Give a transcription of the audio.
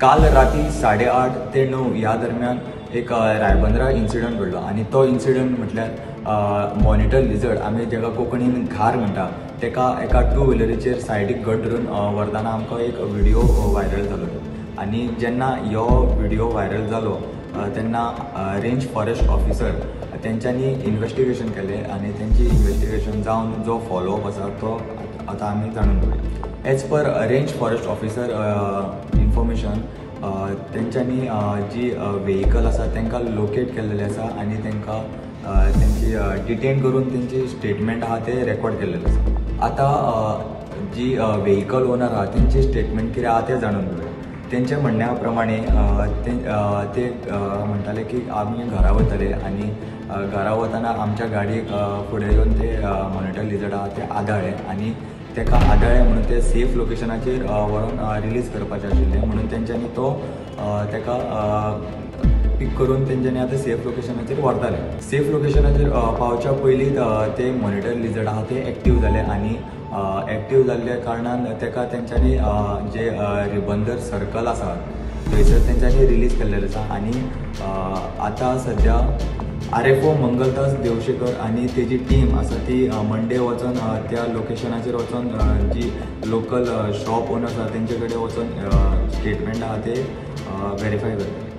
काल राती 8:30 ते 9 ह्या दरम्यान एक रायबंदरा इन्सिडंट घडलो आनी तो इन्सिडंट म्हटल्यार मॉनिटर लिजर्ड, आमी जेका कोंकणीन घार म्हणटा, तेका एका टू व्हिलरीचेर सायडीक घट धरून व्हरतना आमकां एक व्हिडियो व्हायरल जालो. आनी जेन्ना हो व्हिडियो व्हायरल जालो तेन्ना रेंज फॉरेस्ट ऑफिसर तेंच्यांनी इन्वेस्टिगेशन केलें आनी तेंची इन्वेस्टिगेशन जावन जो फॉलोअप आसा तो आतां आमी जाणून घेवया. As per range forest officer information, तेंच्यांनी जी व्हेकल आसा तांकां लोकेट केल्लेलें आसा आनी तांकां तेंची डिटेन करून तेंची स्टेटमेंट आहा ते रेकॉर्ड केल्लेलें आसा. आतां जी व्हेकल ओनर आहा तेंची स्टेटमेंट कितें आहा तें जाणून घेवया. तेंच्या म्हणण्या प्रमाणे ते म्हणटाले की आमी घरा वताले आनी घरा वतना आमच्या गाडयेक फुडें येवन ते मॉनिटर लिजर्ड आहा ते आदळ्ळे आनी तेका आदळ्ळे म्हणून ते सेफ लोकेशनाचेर व्हरोन रिलीज करपाचें आशिल्लें, म्हणून तेंच्यांनी तो तेका पीक करून तेंच्यांनी आतां सेफ लोकेशनाचेर व्हरताले. सेफ लोकेशनाचेर पावच्या पयलीं ते मॉनिटर लिजर्ड आहा ते एक्टीव जाले आनी एक्टीव जाल्ल्या कारणान तेका तेंच्यांनी जे रिबंदर सर्कल आसा थंयसर तेंच्यांनी रिलीज केल्लें आसा. आनी आतां सद्या RFO Mangaldas Devshekar आनी तेजी टीम आसा ती मंडे वचोन त्या लोकेशनाचेर वचोन जी लोकल शॉप ओनर आसा तेंचे कडेन वचोन स्टेटमेंट आहा ते वेरीफाय करतले.